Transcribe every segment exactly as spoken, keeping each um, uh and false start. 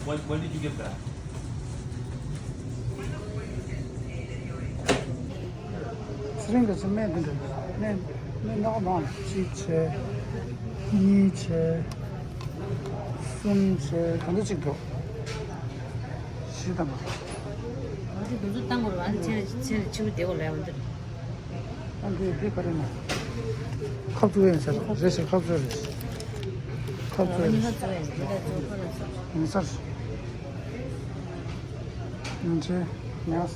When, when did you get back? ཚེ་རིང་གིས་སྨན་འདི་འདྲ། སྨན་སྨན་ནག་མང་། གཅིག་བྱས། གཉིས་བྱས། གསུམ་བྱས། གང་འདྲ་གཅིག་འདུག་བཞི་དང་པོ། ང་ཚོས་འདུ་འཛོམས་བཏང་དགོས་རེད་པ། ཨ་ནི་ཚེ་ཚེ་ཕྱི་པོ་བསྡད་དགོས་ལབ་ཡོང་དུས། ཨ་འདི་འདི་ག་རེ་ན། ཁབ་བཙུགས་ཡིན་ཟེར། རེད་ཟེར། ཁབ་བཙུགས་རེད། ཁབ་བཙུགས་རེད། ཁབ་བཙུགས་རེད། ཡིན་ས་རེད། ཡིན་ཚེ་ཉོས།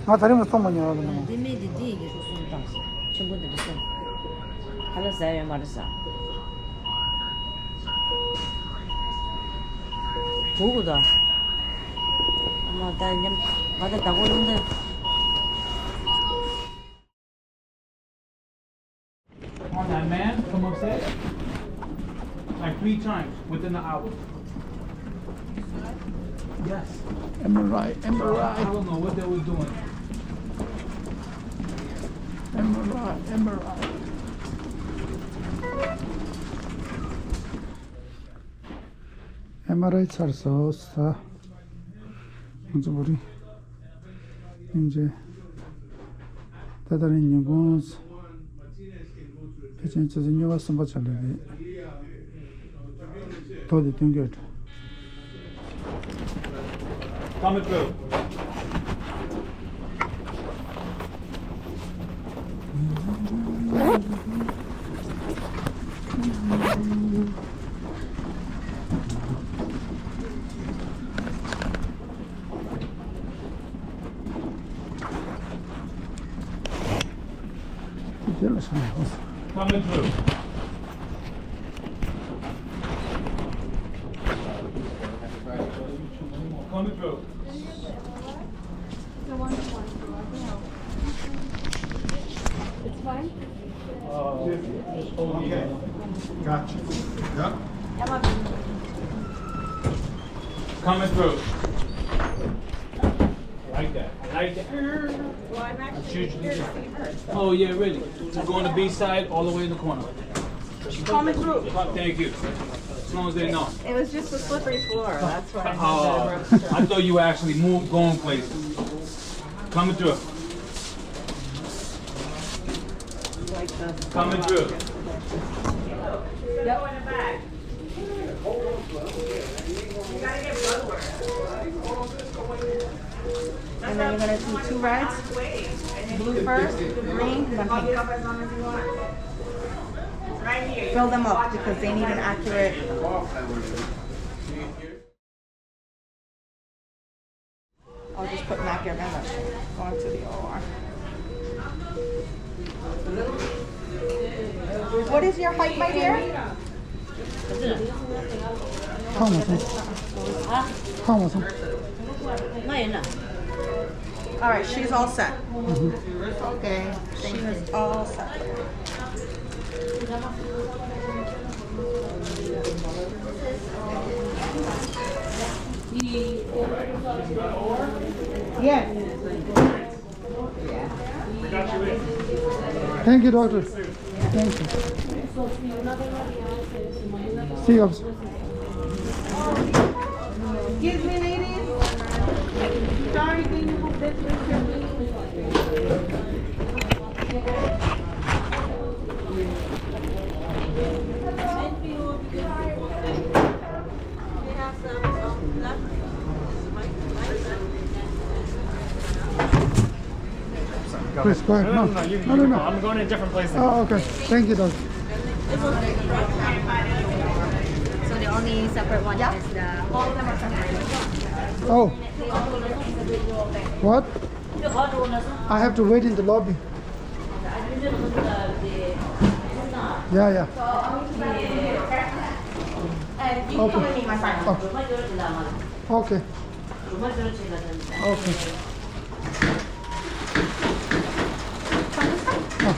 ང་ད་རིང་མ་ཚོང་མ་ཉོས་ར། འདི་མེད་འདི་འདི་ཡི་གེ་གསུམ་བཏང་ཞིང་ཆུང་ཀུ་འདི་འདྲ་གསུམ། ཧ་ལ་ཟ་ཡོད་མ་རེད་ཟ། སྒུག་དགོས་ད། ང་ད་ཉམས། ང་ད་ད་གོ་ལུང་ད། On that man, come upstairs. Like three times within the hour. Yes. M R I, M R I. I don't know what they were doing. M R I, M R I. M R I ཚར་སོང་ས། ང་ཚོ་བོ་རིང་། སྙིང་རྗེ། ད་ལྟ་རིང་ཉིན་གུང་། ཕལ་ཆེར་ཆུ་ཚོད་གཉིས་པ་གསུམ་པ་ཆགས་ལེ་རེད། ཐོག་དེ་སྟོན་གྱི་རེད། Coming through. Coming through. Coming through. It's fine. Uh, okay. Gotcha. Yeah. Coming through. I like that. I like that. Well, I'm actually here to see her. Oh, yeah, really? We're going to B side all the way in the corner. Coming through. Thank you. As long as they know. It was just a slippery floor. That's why I had to rush. Oh, I thought you were actually move, going places. Coming through. Coming through. Yep. And then you're gonna do two reds. Blue first, green, then pink. Fill them up because they need an accurate. I'll just put MAC air bandage onto the O R. What is your height, my dear? ཁ་མ་སོང་། ཁ་མ་སོང་། ང་ཡིན་ན། All right, she's all set. Okay, she is all set. Yes. Thank you, doctor. Thank you. See you, officer. Excuse me, ladies. Sorry, can you move this way, please? Please go ahead. No, no, no, you can, no, you can go. I'm going in a different place. Oh, okay. Thank you, doctor. So the only separate one is the. Oh. What? I have to wait in the lobby. Yeah, yeah. Okay. Oh. Okay. Okay. Oh.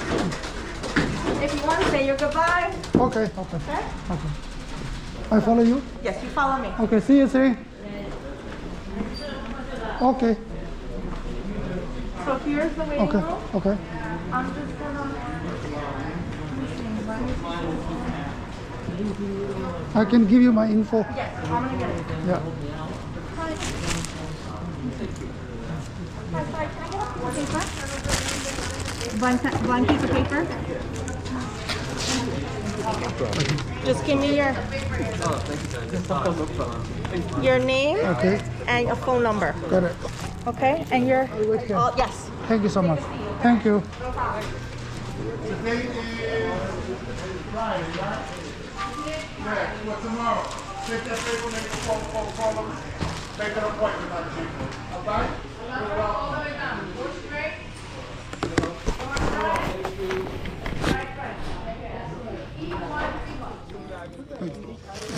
If you want to say your goodbye. Okay, okay. Okay? Okay. I follow you? Yes, you follow me. Okay, see you soon. Okay. So here's the waiting room. Okay, okay. I'm just gonna. Let me see. I can give you my info. Yeah. One, one piece of paper. Just give me your your name Okay. And your phone number. Got it. Okay, and your I'll wait here. All, yes. Thank you so much. Thank you. Today is Friday, right? Yeah, for tomorrow. Take that paper, make a phone call, call them, make an appointment on Tuesday. All right? You're welcome.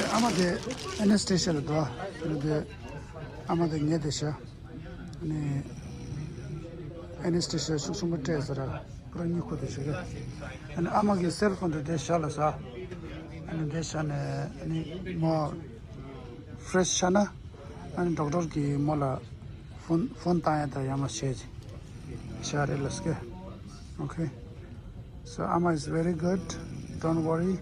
ཨ་མ་དེ་ཨེ་ནེ་སི་ཐེ་ཤི་ཡ་ལ་འགྲོ། དེ་ཨ་མ་དེ་ངས་དེ་བྱ། ཨ་ནི་ཨེ་ནེ་སི་ཐེ་ཤི་ཡ་ཤུགས་ཆེན་པོ་སྤྲད་ཟེར་ར། ཁོ་རང་གཉིད་ཁུག་དེ་བྱེད་གི། ཨ་ནི་ཨ་མ་གི་སེལ་ཕོན་དེ་དེ་ཞག་ལ་ཟ། ཨ་ནི་དེ་བྱས་ནས་ཨ་ནི་མོ་ཕི་རེ་ཤི་ཆགས་ན། ཨ་ནི་ཌོག་ཊར་གིས་མོ་ལ་ཕོན་ཕོན་བཏང་ཡ་དང་ཡང་མ་བྱས་ཅིག་ཤ་རེ་ལ་སྐད། Okay. So Ama is very good. Don't worry.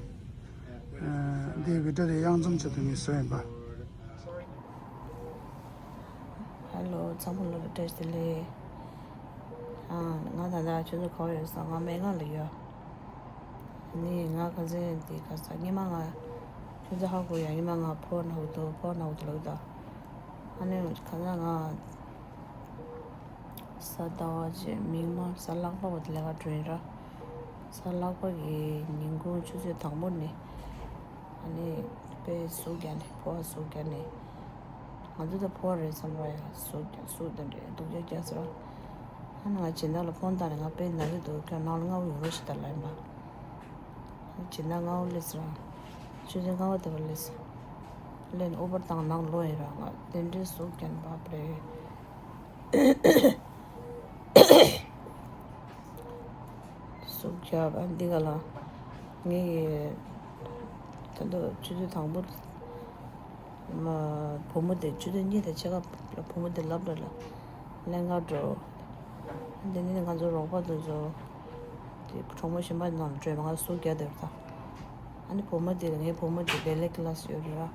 འདི་བི་ཌི་ཡོ་དེ་གཡང་འཛོམས་ཆེད་དུ་ངས་བཟོས་ཡིན་པ། ཧེ་ལོ། ཚང་མ་ལ་བཀྲ་ཤིས་བདེ་ལེགས། ཨ། ང་ད་ལྟ་ཁྱོད་ཚོ་ག་པར་ཡོད་ཟེར། ང་སྨན་ཁང་ལ་ཡོད། ནི་ང་ཁ་སང་དེ་ག་ས་སྔོན་མ་ང་ཁྱོད་ཚོ་ཧ་གོ་ཡ། སྔོན་མ་ང་ཕོ་ན་འུ་ཐུག་ཕོ་ན་འུ་ཐུག་ལབ་ད། ཨ་ནི་ཁ་སང་ང་གཟའ་ཟླ་བ་རྗེས་མིག་དམར་གཟའ་ལྷག་པ་བར་དུ་ལས་ཀ་འགྲོ་ཡིན་ར། གཟའ་ལྷག་པ་གི་ཉིན་གུང་ཆུ་ཚོད་དང་པོ་ནས་ཨ་ནི་དཔེ་ཟུག་རྒྱག་ནས་ཕོ་བ་ཟུག་རྒྱག་ནས། ང་ཚོ་ད་ཕོ་བ་རེད་བསམ་ར། ཡ་ཟུག་རྒྱག་ཟུག་དེ་འདྲའི་སྡུག་ཅག་རྒྱག་ཟེར་ར། ཨ་ནི་ང་སྦྱིན་བདག་ལ་ཕོན་བཏང་ནས་ང་དཔེ་ན་གི་འདུག་ཁྱོད་ནང་ལ་སྔ་པོ་ཡོང་རོགས་ཞེས་ད་ལབ་ཡིན་པ། སྦྱིན་བདག་སྔ་པོ་སླེབས་སོང་། ཆུ་ཚོད་ལྔ་པ་དེ་པར་སླེབས་སོང་། སླེབས་ནས་ཨུ་བར་བཏང་ནང་ལོག་ཡིན་ར། ང་དེ་འདྲའི་ཟུག་རྒྱག་ནས་བབ་རེད། ཟུག་རྒྱག་ཨ་འདི་ག་ལ། ངས་ད་དུང་ཆུ་ཚོད་དང་པོ། མ། བུ་མོ་དེ་ཆུ་ཚོད་གཉིས་དང་ཕྱེད་ཀ་ལ་བུ་མོ་དེ་སློབ་གྲྭ་ལ་ལེན་གར་འགྲོ། དེ་ནས་ང་ཚོ་རོགས་པ་དེ་ཚོ་དེ་གྲོགས་མོ་གཞན་པ་ནང་ལ་འགྲོ་མ། ང་ཟུག་རྒྱག་བསྡད་པ་དང་། ཨ་ནི་བུ་མོ་དེ་ལ། ངའི་བུ་མོ་དེ་བེ་ལེ་ཀི་ལ་སི་ཡོད་རེད་ར།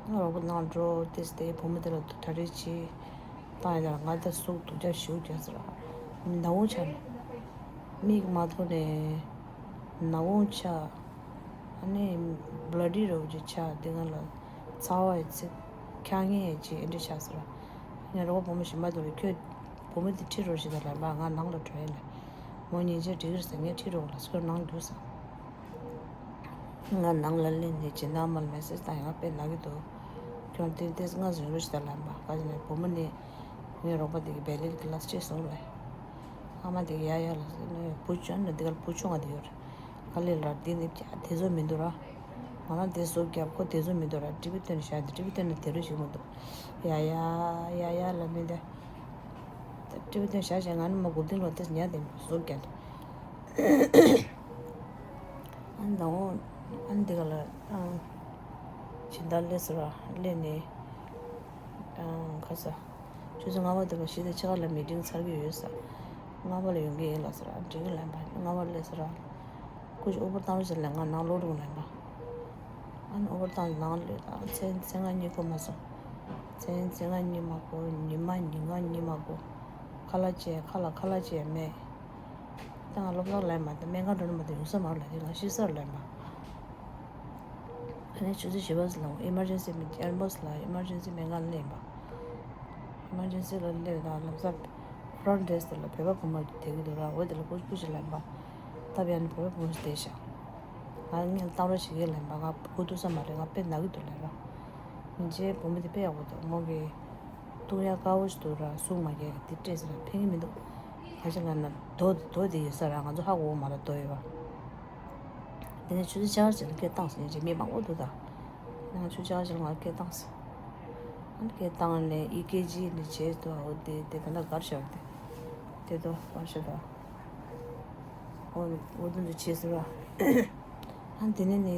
ང་རོགས་པ་ནང་འགྲོ་དེ་སྟེ་བུ་མོ་དེ་ལ་གྲ་སྒྲིག་བྱེད། བཏང་ཡ་དང་། ང་ད་ཟུག་སྡུག་ཅག་ཞེ་པོ་རྒྱག་ཟེར་ར། ནག་འོང་ཆགས་ནས། མིག་མ་མཐོང་ནས་ནག་འོང་ཆགས། ཨ་ནི་བླ་ཌི་རོ་ཅིག་ཆགས། དེ་སྒང་ལ་ཚ་བ་ཡི་ཚིག་འཁྱག་ངེས་ཅིག་ཨེ་འདྲ་ཆགས་ཟེར་ར། ངས་རོགས་པ་བུ་མོ་གཞན་པ་དེ་ལ། ཁྱོད་བུ་མོ་དེ་ཁྲིད་རོགས་ཞེས་ད་ལབ་པ། ང་ནང་ལ་འགྲོ་ཡིན་ལབ། མོ་ཉིན་ཆད་འགྲིག་གི་རེད་ཟེར། ངས་ཁྲིད་རོགས་ལབ་སོང་། ནང་རྒྱུགས་སོང་། ང་ནང་ལ་སླེབས་ནས་སྦྱིན་བདག་མ་ལ་མེ་སེ་ཇི་བཏང་ཡང་དཔེ་ན་གི་འདུག་ཁྱོད་དེ་དེ་སྔ་ཟིན་རོགས་ཞེས་ད་ལབ་པ། ག་ཅི་ནས་བུ་མོ་ནི་ངའི་རོགས་པ་དེ་གི་བེ་ལེ་ཀི་ལ་སི་ཅིག་སོང་ལབ། ཨ་མ་དེ་གི་ཡ་ཡ་ལ་ཟེར་ནས། བུ་ཆུང་ནི་འདི་ག་ལ་བུ་ཆུང་བ་དེ་ཡོད་རེད། ག་ལེ་ལ་དེ་ནི་བྱ་དེ་ཚོ་མི་འདུག་ར། ང་རང་དེ་བཟོ་རྒྱབ། ཁོ་དེ་ཚོ་མི་འདུག་ར། ཊི་བི་སྟོན་ནས་བཞག་དེ། ཊི་བི་སྟོན་ནས་དེ་རུ་ཞིག་མི་འདུག་ཡ་ཡ་ཡ་ཡ་ལ་མི་འདི། ཊི་བི་སྟོན་བཞག་བྱས་ང་ནི་མ་གུབ་ཏིང་ལོ་དེ་ཉལ་དེ་བཟོ་རྒྱབ། ཨ་ནི་ད་འོ། ཨ་ནི་འདི་ག་ལ། ཨང་། སྦྱིན་བདག་སླེབས་སོང་ར། སླེབས་ནས། ཨང་། ཁ་ས། ཆུ་ཚོད་ལྔ་པ་དེ་པར་བཞི་དང་ཕྱེད་ཀ་ལ་མི་ཊིང་ཚར་གྱི་ཡོད་ས། ལྔ་པ་ལ་ཡོང་གི་ཡིན་ལབ་ཟེར་ར། འགྲིག་གི་ལབ་པ། ལྔ་པ་སླེབས་ཟེར་ར། ཁོ་ཞིག་ཨུ་བར་བཏང་རོགས་ཟེར་ལབ། ང་ནང་ལོག་འགྲོ་ལབ་པ། ཨ་ནི་ཨུ་བར་བཏང་ནང་སླེབས་དང་། མཚན་མཚན་ང་གཉིད་ཁུག་མ་སོང་། མཚན་མཚན་ང་གཉིད་མ་ཁུག་ཉི་མ་ཉིན་གང་གཉིད་མ་ཁུག་ཁ་ལག་བཅད། ཁ་ལག་ཁ་ལག་བཅད་མེད། ད་ང་སློབ་གྲྭ་ལ་མ་དང་སྨན་ཁང་འགྲོ་ན་མ་དང་ཡོང་ས་མ་རེད་ལབ་དུས། ང་ཤི་ས་རེད་ལབ་པ། ཨ་ནི་ཆུ་ཚོད་བཞི་པ་ཙམ་ལ་ཨི་མར་ཇེན་སི་མི་ཨེམ་བུ་ལེན་སི་ལ་ཨི་མར་ཇེན་སི་སྨན་ཁང་སླེབས་པ། ཨི་མར་ཇེན་སི་ལ་སླེབས་དང་། ལམ་སང་ཁོ་རང་འདྲེས་དེ་ལ་བོད་པ་བུ་མོ་དེ་གི་འདུག་ར། འོ་དེ་ལ་སྐུ་སྐུ་ཞིག་ལབ་པ། ད་བས་ནི་བོད་པ་བུ་མོ་ཞིག་བསྡད་ཤག་ང་ངས་ལྟ་རོགས་བྱེད་ཀྱི་ལབ་པ། ང་སྒུག་ཐུབ་ས་མ་རེད། ང་དཔེ་ན་གི་འདུག་ལབ་ར། ཉིན་རྗེས་བུ་མོ་དེ་དཔེ་ཡག་པོ་འདུག་མོ་གི་བཏུང་ཡག་དཀར་པོ་ཞིག་འདུག་ར། ཟུག་མ་རྒྱག་གི་དེ་སྤྲད་ཟེར་ན་ཕན་གི་མི་འདུག་ག་ཅི་ལབ་ན་རྡོ་རྡོ་དེ་ཡོད་ས་ར། ང་ཚོ་ཧ་གོ་གི་མ་རེད་རྡོ་ཡོད་པ། དེ་ནས་ཆུ་ཚོད་ཆ་ག་ཅིག་ལ་སྐད་བཏང་སོང་། ཉིན་རྗེས་མི་མང་པོ་འདུག་ད། ང་ཆུ་ཚོད་ཆ་ག་ཅིག་ལ་ང་སྐད་བཏང་སོང་། ཨ་ནི་སྐད་བཏང་ནས་ཨི་ཀེ་ཇི་ནི་བྱས་ཏོ། འོ་དེ་དེ་ད་ལྟ་གར་ཤར་དེ། དེ་ཏོ་གར་ཤར་ད། འོ་འོ་དེ་ཚོ་བྱས་ཟེར་བ། ཨ་ནི་དེ་ནས་ནི།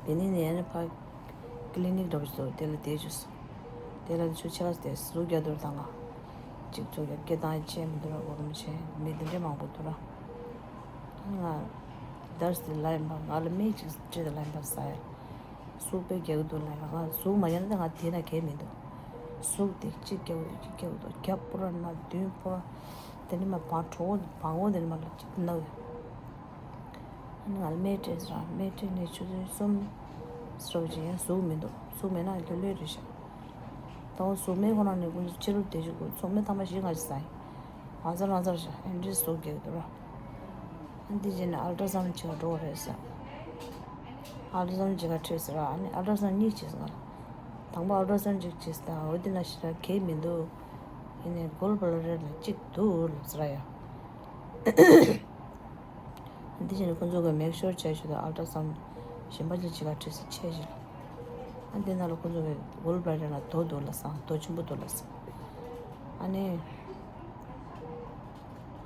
དེ་ནས་ནི་ཨ་ནི་ཕ་ཀི་ལི་ནིག་འགྲོ་བ་ཞིག་འདུག་དེ་ལ་བསྡད་བཅུག་སོང་། དེ་ལ་ཆུ་ཚོད་ཆ་ག་ཅིག་དེ་ཟུག་རྒྱག་འདུག་ད་ང་། གཅིག་ཚོ་ཡར་སྐད་བཏང་ཡ་བྱས་མི་འདུག་ར། སྒོར་མོ་བྱས་མི་དེ་འདྲས་མང་པོ་འདུག་ར། ང་ ནར་སི་དེ་ལབ་ཡིན་པ། ང་ལ་སྨན་ཅིག་སྤྲད་དང་ལབ་ཡིན་པ། ཟ་ཡ། ཟུག་དཔེ་རྒྱག་གི་འདུག་ལབ་ཡིན་པ། ང་ཟུག་མ་རྒྱག་ན་ད་ང་དེ་ན་གལ་མི་འདུག་ཟུག་དེ་གཅིག་རྒྱག་གི་འདུག་གཅིག་རྒྱག་གི་འདུག་རྒྱབ་ཕོ་ར་ན་མདུན་ཕོ་ར། དེ་ནས་མར་བང་གྲོ་བོ་བང་བོ་དེ་ནས་མར་ལ་གཅིག་ན་གི། ཨ་ནི་ང་ལ་སྨན་སྤྲད་ཟེར། སྨན་སྤྲད་ནས་ཆུ་ཚོད་གསུམ་སོ་ཅིག་ཡང་ཟུག་མི་འདུག་ཟུག་མེད་ན་ལྷོད་ལྷོད་རེད་ཤག་ད་འོ་ཟུག་མེད་ཁོ་ན་ནས་ཀུན་ཕྱི་རུ་བསྡད་རྒྱུ་དགོས། ཚོགས་མེད་ཐ་མ་བཞི་ལྔ་ཅིག་ཟ་ཡིན། ང་ཚར་ང་ཚར་ཤག་ཨེ་འདྲའི་ཟུག་རྒྱག་གི་འདུག་ར། ཨ་འདི་རྗེས་ནས་ཨལ་ཏྲ་སའུན་བྱེད་ག་འགྲོ་བ་རེད་ཟེར། ཨལ་ཏྲ་སའུན་བྱེད་ག་ཁྲིད་ཟེར་ར། ཨ་ནི་ཨལ་ཏྲ་སའུན་གཉིས་བྱས་ཟེར་ང་ལ། དང་པོ་ཨལ་ཏྲ་སའུན་གཅིག་བྱས་ཟེར། ད་འོ་འདི་ན་ཞེ་དྲག་གལ་མི་འདུག་ཡིན་ནའི་གོལ་བླ་ཌར་ལ་གཅིག་འདུག་ལབ་ཟེར་ར་ཡ། འདི་བྱས་ནས་ཁོ་ཚོ་གིས་མེག་ཤོར་བྱས་ཞུ་དང་། ཨལ་ཏྲ་སའུན་གཞན་པ་ཅིག་བྱེད་ག་ཁྲིད་ཟེར་བྱས་ཞིག་ཨ་འདི་ནང་ལ་ཁོ་ཚོ་གིས་གོལ་བླ་ཌར་ལ་རྡོ་འདུག་ལབ་ཟེར། རྡོ་ཆེན་པོ་འདུག་ལབ་ཟེར། ཨ་ནི།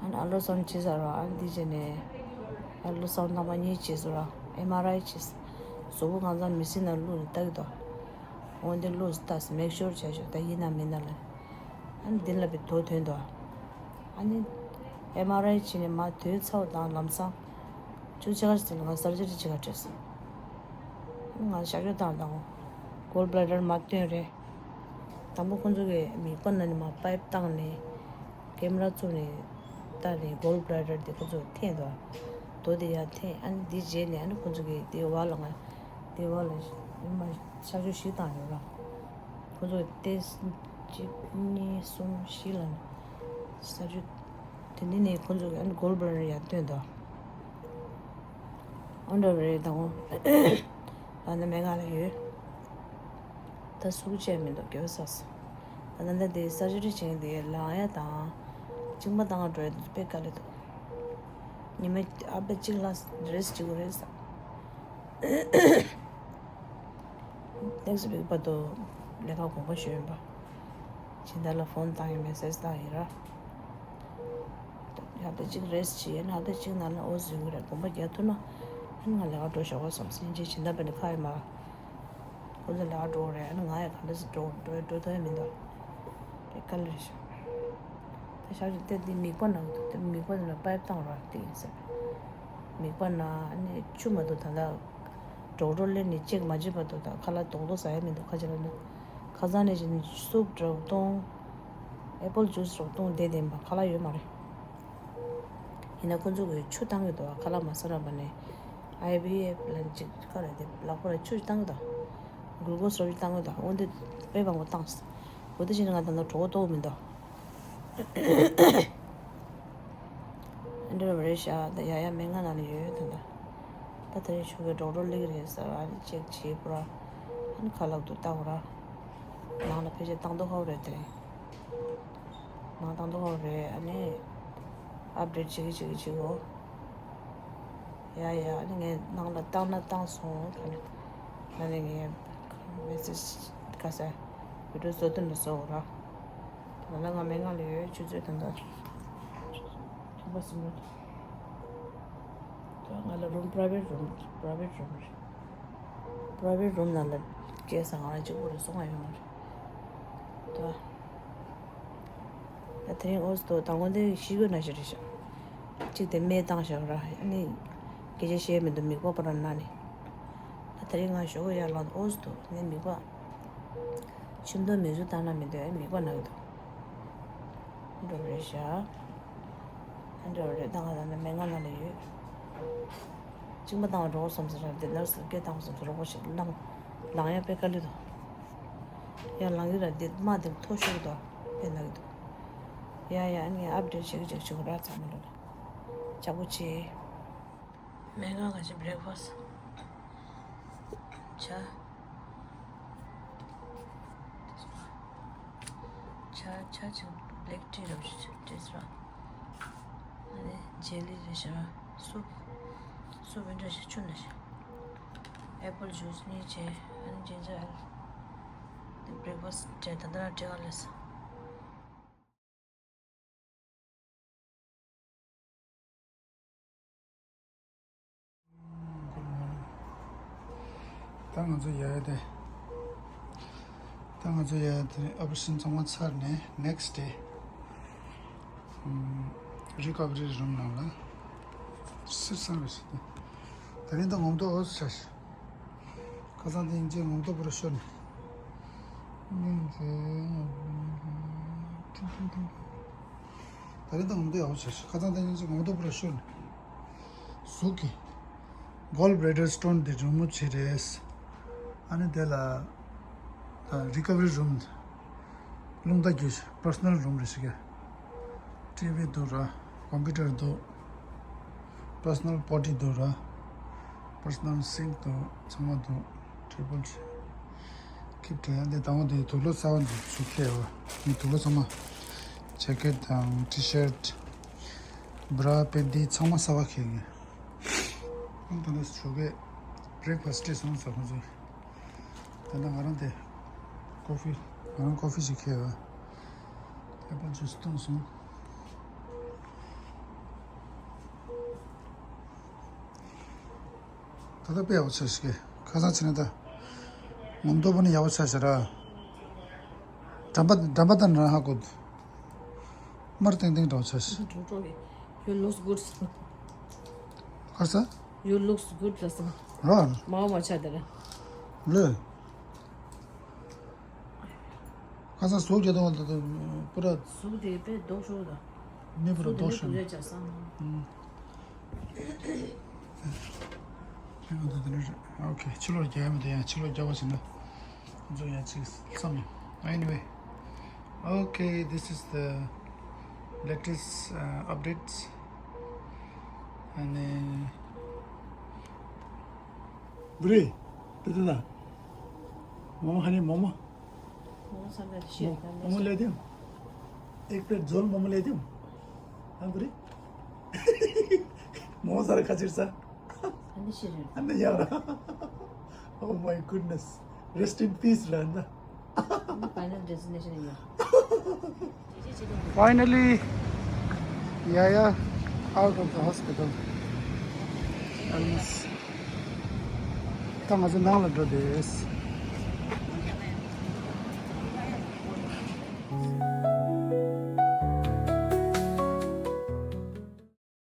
ཨ་ནི་ཨལ་ཏྲ་སའུན་བྱས་ཚར་བ། ཨ་ནི་འདི་བྱས་ནས་ཨལ་ཏྲ་སའུན་རྣམ་པ་གཉིས་བྱས་ཚར་བ། ཨེམ་ཨར་ཨའི་བྱས། གཟུགས་པོ་གང་ཚང་མི་སྲིད་ན་བླུགས་ནས་ལྟ་གི་འདུག་འོ་འདི་བླུགས་ལྟ་ཟེར། མེག་ཤོར་བྱས་ཞོག་ད་ཡིན་ན་མིན་ན་ལ། ཨ་ནི་འདི་ལ་བའི་རྡོ་ཐོན་འདུག་ཨ་ནི་ཨེམ་ཨར་ཨའི་བྱས་ནས་མར་ཐོན་ཚར་བ་དང་ལམ་སང་ཆུ་ཚོད་ཕྱེད་ཀ་ཙམ་ལ་ང་སར་ཇི་རི་བྱེད་ག་ཁྲིད་ཟེར། ང་གཤག་བཅོས་བཏང་དང་། གོལ་བླ་ཌར་མར་བཏོན་རེད། དང་པོ་ཁོང་ཚོ་གིས་མིད་པ་ནང་ནས་མར་པའིབ་བཏང་ནས་ཀེམ་ར་བཙུགས་ནས་ལྟ་ནས་གོལ་བླ་ཌར་དེ་ཁོང་ཚོ་འཐེན་འདུག་རྡོ་དེ་ཡར་འཐེན། ཨ་ནི་འདི་རྗེས་ནས་ཨ་ནི་ཁོང་ཚོ་གིས་དེ་བར་ལ་ང་དེ་བར་ལ་མར་གཤག་བཅོས་ཞིག་བཏང་ཡོད་ར། ཁོང་ཚོ་གིས་ཏེ་གཅིག་གཉིས་གསུམ་བཞི་ལ་གཤག་བཅོས། དེ་ནས་ནས་ཁོང་ཚོ་གིས་ཨ་ནི་གོལ་བླ་ཌར་ཡར་བཏོན་འདུག་འོ་འདྲ་བ་རེད། ད་འོ་ད་ནི་སྨན་ཁང་ལ་ཡོད། ད་ཟུག་བཅད་མི་འདུག་དགེ་བ་བསགས་སོང་། ད་ད་ལྟ་དེ་སར་ཇི་རི་བྱེད་མཁན་དེ་ལངས་ཡ་དང་གཅིན་པ་བཏང་ག་འགྲོ་ཡ་དེ་དཔེ་དཀའ་ལས་འདུག་ཉི་མ་ཨ་ཕ་གཅིག་ལ་རེ་སི་ཊི་བྱེད་དགོས་རེད་ཟེར། ནེག་སི་ཝིག་བར་དུ་ལས་ཀ་དགོངས་པ་ཞུས་ཡིན་པ། སྦྱིན་བདག་ལ་ཕོན་བཏང་ཡིན། མེ་སེ་ཇི་བཏང་ཡིན་ར། ཡང་ད་གཅིག་རེ་སི་ཊི་བྱེད་ཡིན། ཡང་ད་གཅིག་ནང་ལ་འོ་ཟིན་གི་རེད། དགོངས་པ་རྒྱག་ཐུབ་ན་ཨ་ནི་ང་ལས་ཀ་འགྲོ་ཞོག་པ་བསམ་སེམས་ཅན་སྦྱིན་བདག་པ་ནི་ཁ་ཡོད་མ། ཁོ་ཚོ་ལས་ཀ་འགྲོ་གི་རེད། ཨ་ནི་ང་ཡང་ག་འདྲ་སེ་འགྲོ་འགྲོ་འགྲོ་ཐུབ་ཡ་མི་འདུག་དེ་དཀའ་ལས་རེད་ཤག་ད་ཞག་ཅིག་དེ་དེ་མིད་པ་ནང་དུ་དེ་མིད་པ་ནང་ལ་པའིབ་བཏང་རོགས་དེ་ཡིན་ཟེར། མིད་པ་ནང་ཨ་ནི་ཆུ་མ་གཏོགས། ད་ལྟ་ཌོག་ཊར་སླེབས་ནས་ཅེག་མ་བྱས་བར་དུ་ད་ཁ་ལག་རྡོག་རྡོག་ཟ་ཡ་མི་འདུག་ཁ་ཅིག་ལ་ནི་ཁ་སང་ནས་བྱས་ནས་སུབ་འདྲ་བོ་བཏུང་། ཨེ་པལ་ཇུས་འདྲ་བོ་བཏུང་བསྡད་བསྡད་ཡིན་པ། ཁ་ལག་ཡོད་མ་རེད། ཡིན་ན་ཁོ་ཚོ་གིས་ཆུ་བཏང་གི་འདུག་ཁ་ལག་མ་ཟ་རག་པ་ནས་ཨའི་ཝི་ཨེཕ་ལབ་ཅིག་ག་རེ་དེ་ལག་པ་ལ་ཆུ་བཏང་གི་འདུག་གུ་ལུ་ཀོ་སི་རོ་ཅིག་བཏང་གི་འདུག་འོ་འདི་དཔེ་མང་པོ་བཏང་། འོ་དེ་བྱས་ནས་ང་ད་ལྟ་གྲོད་ཁོག་ལྟོགས་མི་འདུག་འདི་འདྲ་བ་རེད་ཤག་ད་ཡ་ཡ་སྨན་ཁང་ནང་ལ་ཡོད་ད་ལྟ། ད་དེ་རིང་ཞོགས་ཀས་ཌོག་ཊར་སླེབས་ཀྱི་རེད་ཟེར་བ། ཨ་ནི་ཅེག་བྱེད་པ་ར། ཨ་ནི་ཁ་ལག་དུ་བཏང་བ་ར། ནང་ལ་ཕལ་ཆེར་བཏང་མདོག་ཁ་པོ་རེད་དེ། ནང་བཏང་མདོག་ཁ་པོ་རེད། ཨ་ནི་ཨབ་ཌེཊ་བྱེད་ཀྱི་བྱེད་ཀྱི་བྱེད་གོ། ཡ་ཡ། ཨ་ནི་ངས་ནང་ལ་བཏང་ན་བཏང་སོང་ད་ནི། ད་ནི་ངས་མེ་སེ་ཇི་ག་ས་བི་ཌི་ཡོ་བཟོ་དོན་ལ་བཟོ་བ་ར། ད་ལ་ང་སྨན་ཁང་ལ་ཡོད། ཆུ་ཚོད་ད་ལྟ་ཐོག་པ་སུ་མོ། ད་ང་ལ་རུམ་པ་རའི་ཝེཊ་རུམ། པ་རའི་ཝེཊ་རུམ་རེད། པ་རའི་ཝེཊ་རུམ་ནང་ལ་སྐྱེལ་ས་ང་རང་གཅིག་པོ་རེད། སོང་ང་ཡོད་མ་རེད། ད་ད་དེ་རིང་ཨོ་ཙི་འདུག་དང་པོ་འདི་ཤི་གོ་ན་ཞིག་རེད་ཤག་གཅིག་དེ་སྨན་བཏང་བཞག་ར། ཨ་ནི་སྐད་ཆ་བཤད་མི་འདུག་མིད་པ་པ་ར་ན་ནི། ད་དེ་རིང་ང་ཞོགས་ཀས་ཡར་ལངས་ཨོ་ཙི་འདུག་ངའི་མིད་པ་ཆུ་མདོག་མིག་ཆུ་བཏང་ན་མི་འདོད། ཨེ་མིད་པ་ན་གི་འདུག་འགྲོ་རེད་ཤག་ཨ་འདྲ་བ་རེད། ད་ང་ད་ནི་སྨན་ཁང་ནང་ལ་ཡོད། གཅིན་པ་བཏང་བ་འགྲོ་བསམ་ཟེར་ར། དེ་ནར་སི་སྐད་བཏང་བསམ་ཟེར་རོགས་པ་ཞིག་ལངས། ལངས་ཡ་དཔེ་དཀའ་ལས་འདུག་ཡ་ལངས་ཡོད་ར། དེ་རྨ་དེ་མཐོ་ཤོས་འདུག་དཔེ་ན་གི་འདུག་ཡ་ཡ། ཨ་ནི་ངས་ཨབ་ཌེཊ་བྱེད་ཀྱི་བྱེད་ཀྱི་བྱེད་དགོས་ར། ཚང་མ་ལོ་ལ་ཅག་པོ་བྱེད། སྨན་ཁང་ག་ཅིག་བྷི་རེག་ཕ་སི་ཊི། ཇ། ཇ་ཇ་ཅིག་བྷི་ལེག་ཊི་ར་བ་ཅིག་བྲིས་ར། ཨ་ནི་ཇེ་ལི་རེད་ཤག་སུབ། སུབ་འདྲ་ཞིག་ཆུ་འདྲ་ཞིག་ཨེ་པལ་ཇུས་གཉིས་བྱས། ཨ་ནི་ཇིན་ཇར་ཨེལ། དེ་བྷི་རེག་ཕ་སི་ཊི་བྱས། ད་ལྟ་རང་བྲེལ་བ་ལས་སོང་། Good morning. ད་ང་ཚོ་ཡ་ཡ་དེ། ད་ང་ཚོ་ཡ་ཡ་དེ་ཨོ་པ་རེ་ཤན་ཚང་མ་ཚར་ནས་next day ཨམ་རི་ཀ་བ་རི་རུམ་ནང་ལ་སིར་སང་རེ་ཞིག་དེ། ད་རིང་ད་ངོ་མདོག་འོ་ཙམ་ཆགས་ཤག་ཁ་སང་དེ་སྙིང་རྗེ་ངོ་མདོག་པུ་ར་ཤོར་ནས། སྙིང་རྗེ། ད་རིང་ད་ངོ་མདོག་ཡག་པོ་ཆགས་ཤག་ཁ་སང་དེ་སྙིང་རྗེ་ངོ་མདོག་པུ་ར་ཤོར་ནས། གཟུགས་ཀྱི་gall bladder stone དེ་རིང་མོ་བྱས་རེད། ཨ་ནི་དེ་ལ་ད་recovery room རླུང་རྟ་རྒྱུག་personal room རེད་ཤག་ཊི་ཝི་འདུག་ར། ཀམ་པུ་ཊར་འདུག personal potty འདུག་ར། personal sink འདུག་ཚང་མ་འདུག table chair keep དེ་ཡང་དེ་དང་པོ་དེ་དུག་ལོག་གསར་པ་འདུག་ཚུར་ཁྱེར་བ། ངས་དུག་ལོག་ཚང་མ་jacket དང་T-shirt bra panty ཚང་མ་གསར་པ་ཁྱེར་ངས། ཨང་ད་ལྟ་ཞོགས་ཀས་breakfast སྤྲད་སོང་ཟེར་ཁོང་ཚོས། ད་ལྟ་ང་རང་དེ་coffee ང་རང་coffee ཞིག་ཁྱེར་བ། apple juice བཏུངས་སོང་། ད་ལྟ་དཔེ་ཡག་པོ་ཆགས་ཤག་ཁ་སང་ཕྱིན་ན་ད་ངོ་མདོག་པོ་ནི་ཡག་པོ་ཆགས་ཤག་ར། འགྲམ་པ་འགྲམ་པ་དང་རང་ཧ་གོ། དམར་ཏིང་ཏིང་འདྲ་བོ་ཆགས་ཤག You looks good. ཁ་ས། You looks good ལ་སོང་། ར། མའོ་མ་ཆགས་དེ་ར། ལེ། ཁ་སང་གཟུགས་རྒྱ་དང་བ་དང་པུ་ར། གཟུགས་དེ་དཔེ་མདོག་ཤོར་ད། མི་པུ་ར་མདོག་ཤོར་ནས། ཨོ་ཁེ་ཕྱི་ལོགས་རྒྱག་ཡ་མི་འདུག་ཡང་ཕྱི་ལོགས་རྒྱག་པ་བྱས་ན་ཁོང་ཚོ་ཡང་ཅིག་བསམ་ཡོང་། Anyway, okay, this is the latest uh, updates. And then Bri, tete na. Mama hani mama. Momo sanda shi. Momo le diyo. Ek plate jhol momo le diyo. Ha, Bri? Momo sara khachir sa. Ani shi. Ani yara. Oh my goodness. Rest in peace, Randa. Final destination ya. Finally, Yaya out of the hospital. Almost. ད་ང་ཚོ་ནང་ལ་འགྲོ་དེས།